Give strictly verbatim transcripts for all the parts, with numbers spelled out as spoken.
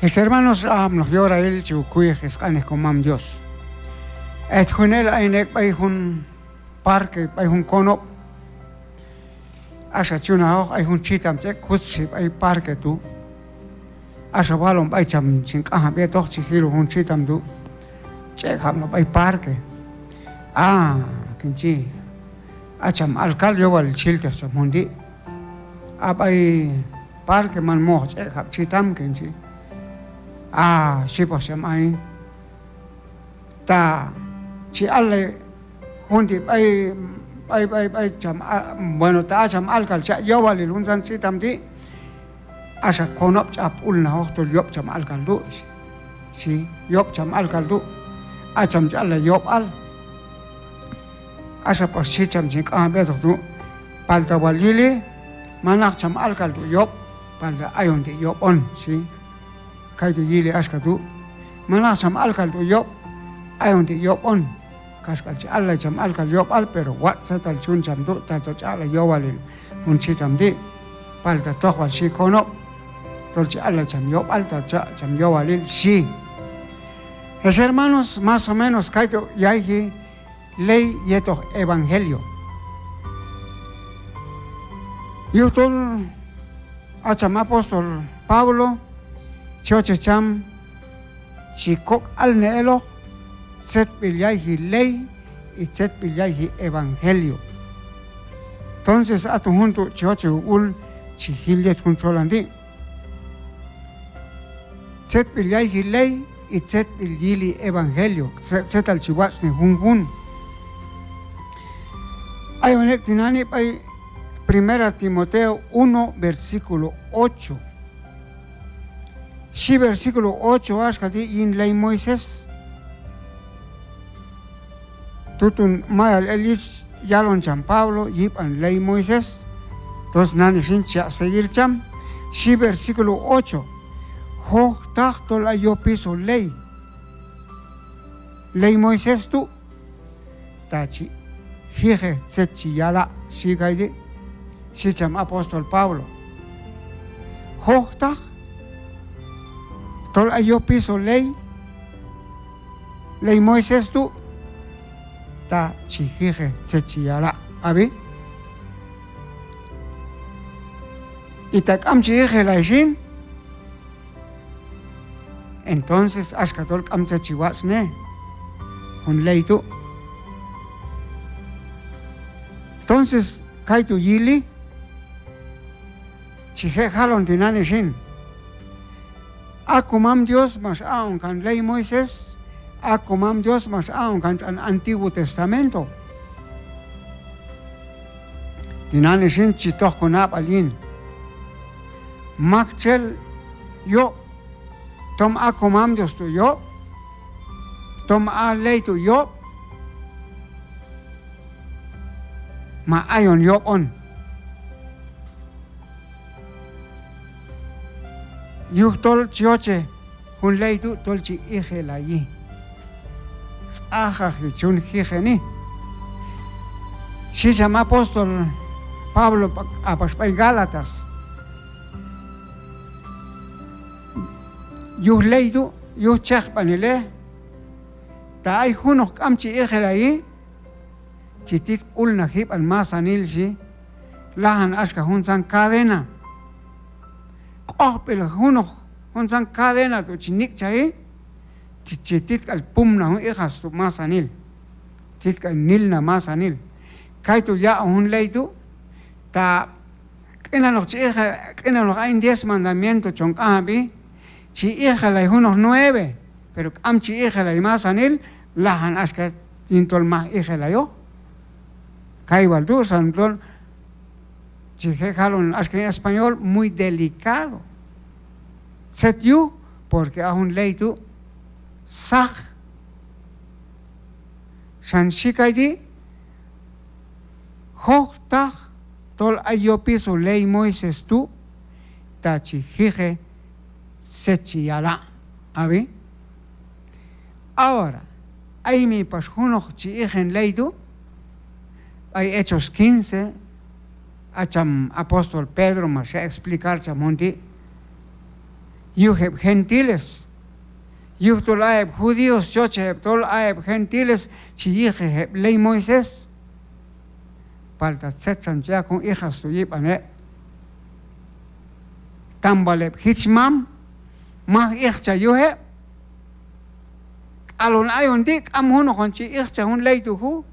Ex hermanos, a jab'noq yorail chi kuyej sq'anej Komam Dios. Yet junel ayin ek' b'ay jun parque, b'ay jun konob'. Axa chi yun ajoq, ay jun txitam chi ek' kutxi b'ay parque tu'. Axa walon b'ay cham chin q'anjab' yetoq, chi jilon jun txitam tu' chi ek' jab'noq b'ay parque. A, kin chi, a cham alkal yowalil chi jilteq cham jun ti'. A b'ay parque man moj chi ek' jab' txitam, kin chi. A, xhi pax cham ayin. Ta chi allay jun ti' b'ay, b'ay, b'ay, b'ay cham a-, bueno, ta a cham alkal cha' yowalil juntzan txitam ti', axa konob' ch'ap ulnajoq tol yob' cham alkal tu', xhi, yob' cham alkal tu', a cham chi allay yob'al. Axa pax xhi cham chin q'anjab' yetoq tu', palta wal yili, manaq cham alkal tu' yob', palta ayon ti' yob' on, xhi. Kaytu' yili axka tu'. Manaq cham alkal tu' yob', ayon ti' yob' on. Kaxk'al chi allay cham alkal yob'al, pero watx' tzetal chi yun cham tu', tatol chi allay yowalil jun txitam ti'. Palta toq wal xhi konob' tol chi allay cham yob'al, ta cha' cham yowalil, xhi. Ex hermanos, más o menos kaytu' yayji ley yetoq evangelio. Yujtol a cham apóstol Pablo chi yochej cham chi kok' alneloq tzetb'il yayji ley y tzetb'il yayji evangelio. Entonces aton jun tu' chi yochej k'ul chi jil yet jun txolan ti'. Tzetb'il yayji ley y tzetb'il yili evangelio, tze-, tzetal chi watx'nej junjun. Ayon ek' tinani' b'ay Primera Timoteo uno, versículo ocho. Xhi versículo ocho axka ti' yin ley Moisés. Tuton mayal el yich yalon cham Pablo yib'an ley Moisés. Entonces nani xin chi yaq' seguir cham. Xhi versículo ocho: Jojtaq tol ay yopiso ley, ley Moisés tu', ta chi jijej tzet chi yala', xhi kayti'. Xhi cham apóstol Pablo: Jojtaq tol ay yopiso ley, ley Moisés tu', ta chi jijej tzet chi yala', ab'i. Y ta k'am chi jijelay xin, entonces axka tol k'am tzet chi watx'nej jun ley tu'. Entonces kaytu' yili, chi je' jalon tinani' xin. A Komam Dios max aq'on kan ley Moisés, a Komam Dios max aq'on kan tx'an Antiguo Testamento. Tinani' xin chi toj konab'al yin. Maktxel yob', tom a Komam Dios tu' yob', tom a ley tu' yob', ma ayon yob' on. Yujtol chi yochej jun ley tu' tol chi ijelayi. Tz'aqaji chun jijeni. Xhi cham apóstol Pablo pa-, a pax b'ay Gálatas. Yuj ley tu', yuj chejb'anilej, ta ay junoq k'am chi ijelayi, chi tit k'ulnaj jib'an masanil, xhi. Lajan axka juntzan cadena. Q'ojb'il junoq juntzan cadena tu' chi nik'chaji, chi, chi tit k'al pumnaj jun ijatz tu' masanil. Tit k'al nilnaj masanil. Kaytu' yaq'on jun ley tu', ta q'inaloq chi ije-, q'inaloq ayin diez mandamiento chon q'anjab'i, chi ijelay junoq nueve, pero k'am chi ijelay masanil, lajan axka yin tol maj ijelayoq. Kay wal tu' xan tol chi je' jalon axka yin español, muy delicado. Tzet yuj, porque a jun ley tu' saq. Xan xhi kayti', jojtaq tol ay yopiso ley Moisés tu', ta chi jije tzet chi yala'. Ab'i. Ahora, ay mi pax junoq chi ijen ley tu', b'ay Hechos quince, a cham apóstol Pedro max yaq' explicar cham jun ti'. yuj heb' gentiles. Yujtol a heb' judíos chi yochej heb' tol a heb' gentiles chi yiqej heb' ley Moisés. Palta tzet xan chi yaq' jun iqas tu' yib'an heb'. Tam wal heb' jichmam maj iqchaj yuj heb'. K'alon ayon ti' k'am junoq on chi iqchaj jun ley tu' juj.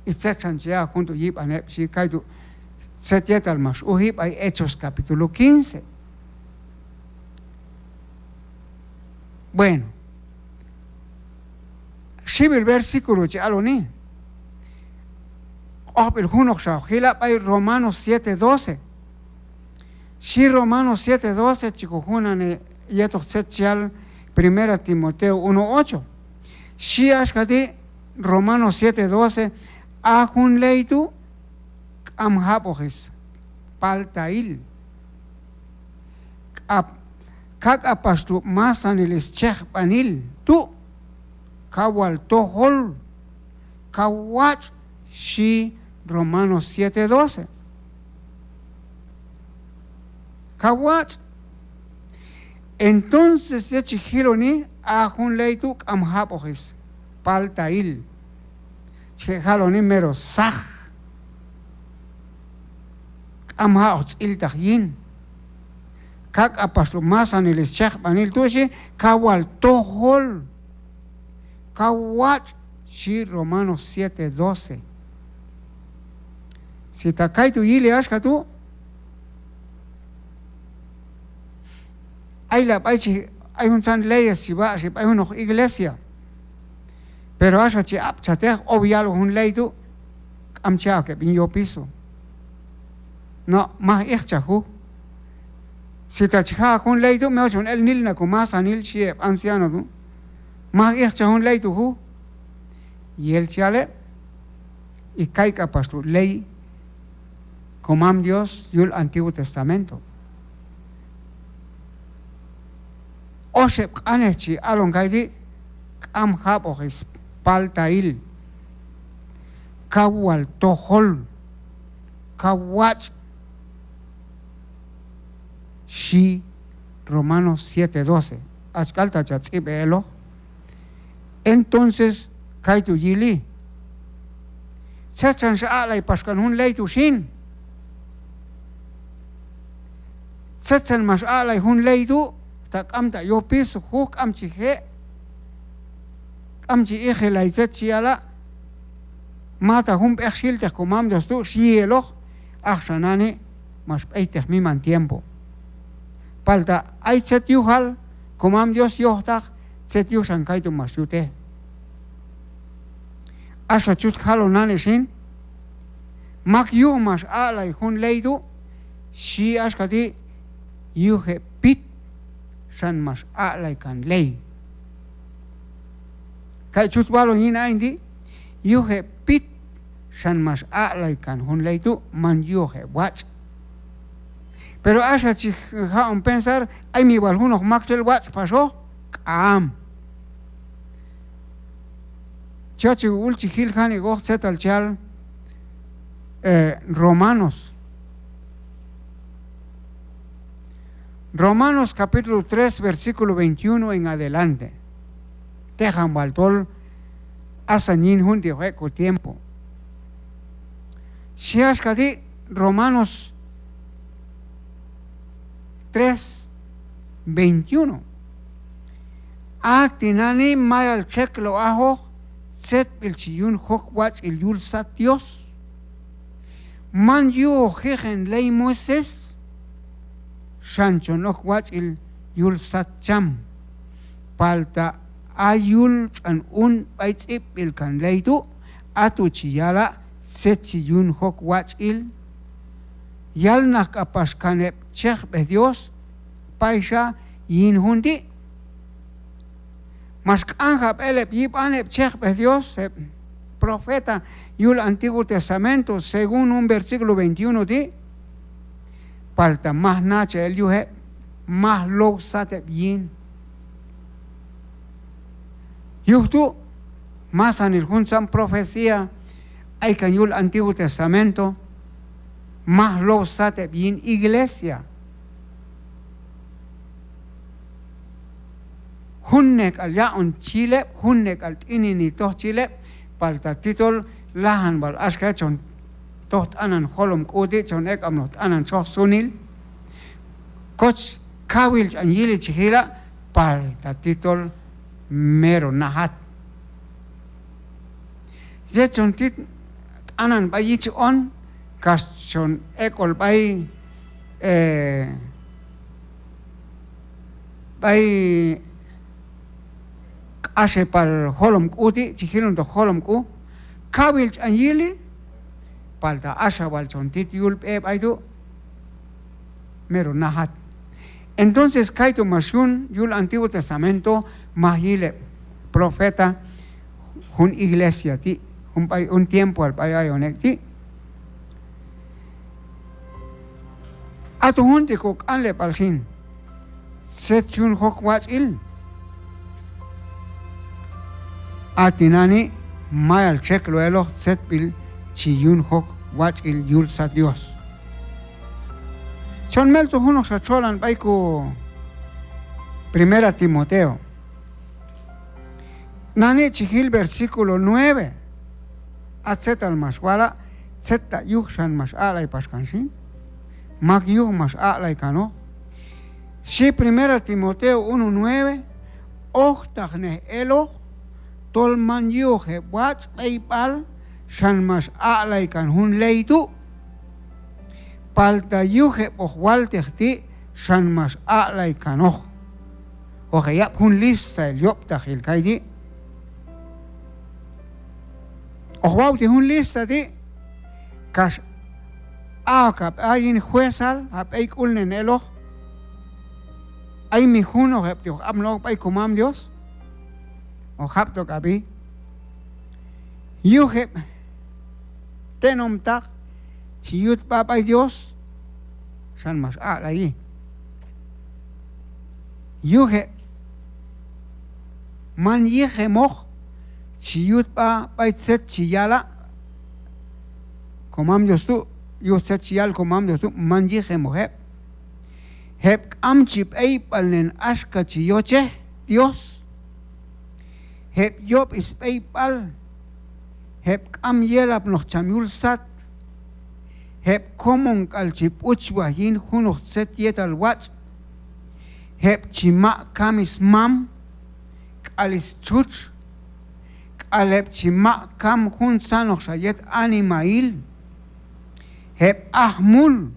Y tzet xan chi yaq' jun tu' yib'an heb', xhi kaytu' tzet yetal max uji b'ay Hechos capítulo quince. Bueno, xiwil versículo chi aloni. Q'ojb'il junoqxa hoq jila' b'ay Romanos siete doce. Xhi Romanos siete doce, chi kojunanej yetoq tzet chi yal Primera Timoteo uno ocho. Xhi axka ti' Romanos siete doce: a jun ley tu' k'am jab'oq spaltail. K'ap-, ka k'apax tu' masanil schejb'anil tu', kaw wal tojol, kaw watx', xhi Romanos siete doce. Kaw watx'. Entonces yet chi jiloni, a jun ley tu' k'am jab'oq spaltail. Chi je' jaloni mero saj. K'am jab'oq tz'iltaq yin. Ka k'apax tu' masanil schejb'anil tu', xhi, kaw wal tojol, kaw watx', xhi Romanos siete doce. Si ta kaytu' yili axka tu', ay la b'ay chi, ay juntzan leyes chi watx'ji b'ay junoq iglesia. Pero axa chi ab'chaj teq, ow yalon jun ley tu', k'am cha ok heb' yin yopiso. No, maj iqchaj juj. Si ta chi ja' ok jun ley tu', mejor chon el nilnaj ko masanil, xhi heb' anciano tu'. Maj iqchaj jun ley tu' juj. Yel chi yal heb'. Y kay k'apax tu' ley ko Mam Dios yul Antiguo Testamento. Oxeb' q'anej chi alon kayti': k'am jab'oq spaltail, kaw wal tojol, kaw watx', xhi Romanos siete doce. Axk'al ta cha tz'ib'ej eloq. Entonces kaytu' yili. Tzet xan x'aq'lay pax kan jun ley tu' xin? Tzet xan max aq'lay jun ley tu'? Ta k'am ta yopiso juj, k'am chi je', k'am chi iqelay tzet chi yala'. Mata jun b'eq xilteq ko Mam Dios tu', xhi eloq. Axa nani' max b'eyteq miman tiempo. Palta ay tzet yujal ko Mam Dios yojtaq tzet yuj xan kaytu' max yute. Axa chut jalon nani' xin, mak yuj max aq'lay jun ley tu', xhi axka ti': yuj heb' pit xan max aq'lay kan ley. Kay chut walon yin ayin ti', yuj heb' pit xan max aq'lay kan jun ley tu', man yujoq heb' watx'. Pero axa chi jaq'on pensar, ay mi wal junoq maktxel watx' paxoq, k'am. Chi yochej ul chi jil janik'oq tzetal chi yal, eh, Romanos. Romanos capítulo tres, versículo veintiuno en adelante. Teqan wal tol asan yin jun ti' hoq ek' ko tiempo. Xhi axka ti' Romanos tres veintiuno: A tinani' mayal txekloj ajoq tzetb'il chi yun jok watx'il yul sat Dios. Man yujoq jiqen ley Moisés, xan chon ok watx'il yul sat cham. Palta a yul tx'an un b'ay tz'ib'b'il kan ley tu', a tu' chi yala' tzet chi yun jok watx'il. Yalnaq k'apax kan heb' chejb'ej Dios payxa yin jun ti'. Max q'anjab' el heb' yib'an heb' chejb'ej Dios, heb' profeta yul Antiguo Testamento, según jun versículo veintiuno ti'. Palta maj nachaj el yuj heb', maj low sat heb' yin. Yuj tu', masanil juntzan profecía ay kan yul Antiguo Testamento, maj low sat heb' yin iglesia. Junnej k'al yaq'on chi yil heb', junnej k'al t'inini toj chi yil heb', palta ti tol lajan wal axka chon toj t'anan jolom k'u ti', chon ek'apnoq t'anan txoj sunil. Koch kawil ch'an yili chi jila', palta ti tol mero najat. Yet chon tit t'anan b'ay yich on, kax chon ek'ol b'ay, eh, b'ay k'axepal jolom k'u ti', chi jilontoq jolom k'u, kawil ch'an yili, palta axa wal chon tit yul b'e b'ay tu', mero najat. Entonces kaytu' max yun yul Antiguo Testamento, maj yil heb' profeta jun iglesia ti', jun b'ay, jun tiempoal b'ay ayon ek' ti'. Aton jun ti' koq'anleb'al xin, tzet chi yun jok watx'il. A tinani' mayal txekloj eloq tzetb'il chi yun jok watx'il yul sat Dios. Chon meltzoj junoqxa txolan b'ay ko Primera Timoteo. Nani' chi jil versículo nueve. A tzetal max wala', tzet ta' yuj xan max aq'lay pax kan xin. Mak yuj max aq'lay kanoq. Xhi Primera Timoteo uno nueve, ojtaqnej eloq tol man yujoq heb' watx' b'eyb'al xan max aq'lay kan jun ley tu'. Palta yuj heb' hoq walteq ti' xan max aq'lay kanoq. Hoq heyab' jun listail yob'taqil kayti'. Hoq wawtej jun lista ti', kax a' ok hab'a yin juezal, ha b'eyk'ulnen eloq. Ay mi junoq heb' ti' hoq apnoq ok b'ay komam Dios. Hoq jab'tok'ab'i. Yuj heb' tenomtaq chi yut sb'a b'ay Dios xan max aq'layi. Yuj heb' man yijemoq chi yut sb'a b'ay tzet chi yala' komam Dios tu', yuj tzet chi yal komam Dios tu', man yijemoq heb'. Heb' k'am chi b'eyb'alnen axka chi yochej Dios. Heb' yob' sb'eyb'al, heb' k'am yelapnoq cham yul sat, heb' komon k'al chi b'uchwaj yin junoq tzet yetal watx', heb' chi maq' kam smam k'al stxutx, k'al heb' chi maq' kam juntzanoqxa yet animahil, heb' ajmul,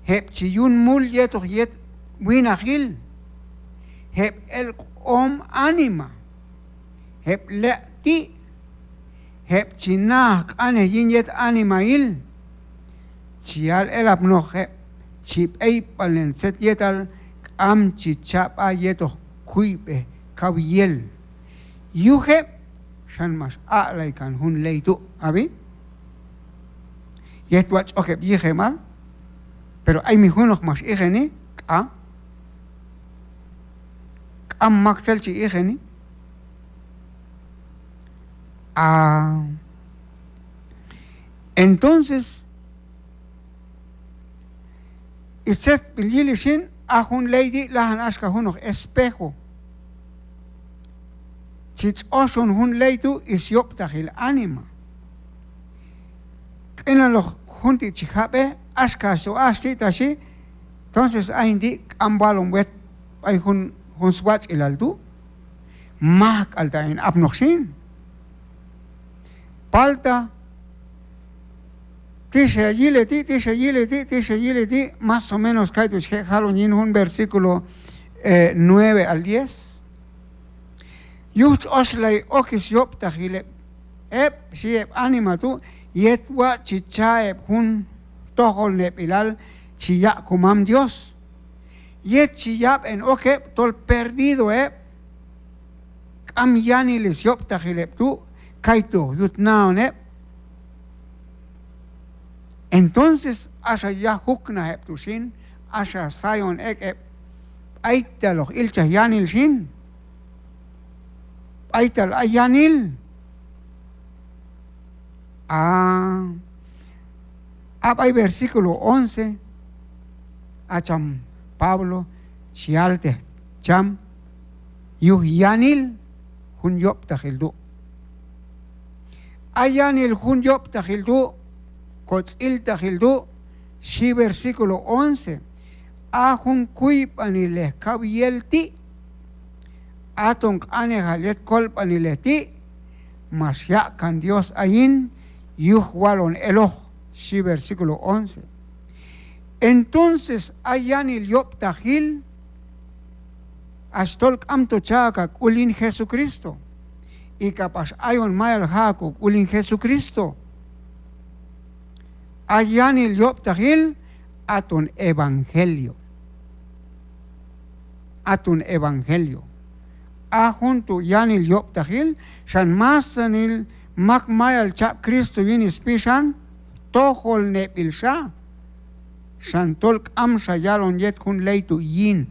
heb' chi yun mul yetoq yet winaqil, heb' elq'om anima, heb' leq'ti', heb' chi na'aj q'anej yin yet animahil, chi yal elapnoq heb' chi b'eyb'alnen tzet yetal k'am chi cha' sb'a yetoq kuyb'ej kaw yel. Yuj heb' xan max aq'lay kan jun ley tu', ab'i. Yet watx' ch'ok heb' yijemal, pero ay mi junoq max ijeni, k'am. K'am maktxel chi ijeni. Ah, entonces, stzetb'il yili xin, a jun ley ti' lajan axka junoq espejo. Chi tx'oxon jun ley tu' syob'taqil anima. Q'inaloq jun ti' chi jab'ej, axka to, ax ti' ta xhi, entonces hayin ti' k'am walon wet b'ay jun, jun swatx'ilal tu'. Maj k'al ta' hin apnoq xin. Palta tix heyile ti', tix heyile ti', tix heyile ti', más o menos kaytu' chi je' jalon yin jun versículo, eh, nueve al diez. Yuj tx'oxlay ok syob'taqil heb', heb', xhi heb' anima tu', yet watx' chi cha' heb' jun tojolneb'ilal chi yaq' komam Dios. Yet chi yab'en ok heb' tol perdido heb', k'am yanil syob'taqil heb' tu', kaytu' hoq yut naon heb'. Entonces, axa yaj juknaj heb' tu' xin, axa sayon ek' heb' b'aytal hoq ilchaj yanil xin. B'aytal ay yanil. A, a b'ay versículo once, a cham Pablo chi yaltej cham, yuj yanil jun yob'taqil tu'. A yanil jun yob'taqil tu', kotz'iltaqil tu', xhi versículo once: A jun kuyb'anilej kaw yel ti', aton q'anejal yet kolb'anilej ti', max yaq' kan Dios ayin yuj walon eloq, xhi versículo once. Entonces, a yanil yob'taqil, hach tol k'amto cha' ok ha k'ul yin Jesucristo, y k'apax ayon mayal ja' ok ko k'ul yin Jesucristo. A yanil yob'taqil, aton evangelio. Aton evangelio. A jun tu' yanil yob'taqil, xan masanil mak mayal cha' Cristo yin spixan, tojolneb'il xa, xan tol k'amxa yalon yet jun ley tu' yin.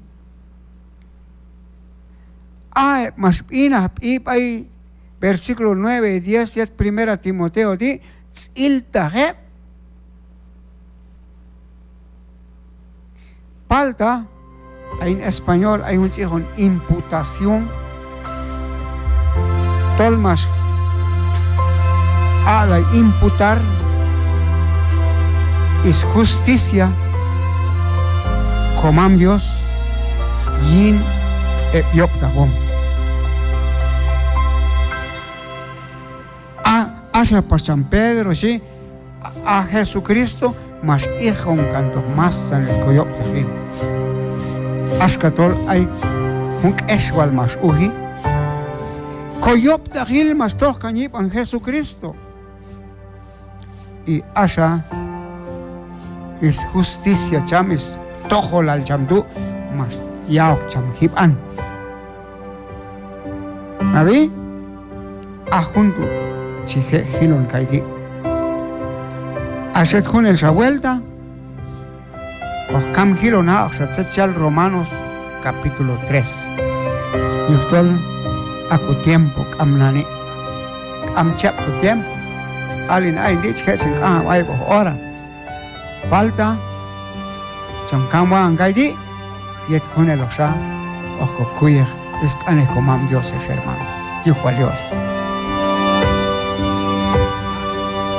A heb' max b'inaj sb'i b'ay versículo nueve y diez yet Primera Timoteo ti', tz'iltaq heb'. Palta, a yin español ay jun chi yiqon imputación. Tol max aq'lay imputar sjusticia komam Dios yin heb' yob'taqwom. A, axa pax cham Pedro xhi, a, a Jesucristo max iqon kantoq masanil koyob'taqil. Axka tol ay jun k'exwal max uji, koyob'taqil max toj kan yib'an Jesucristo. Y axa sjusticia cham, stojolal cham tu' max ya'ok cham jib'an. Ab'i, a jun tu' chi je' jilon kayti'. Axa yet junelxa vuelta hoq kam jilon jab'oqxa tzet chi yal Romanos capítulo tres. Yujtol a kotiempo k'am nani', k'am chab' kotiempo. Alin ayin ti' chi je' chin q'anjab' ayab'oq hora. Palta chon kam wa'an kayti' yet juneloqxa hoq kokuyej sq'anej komam Dios, ex hermanos. Yuj wal Dios.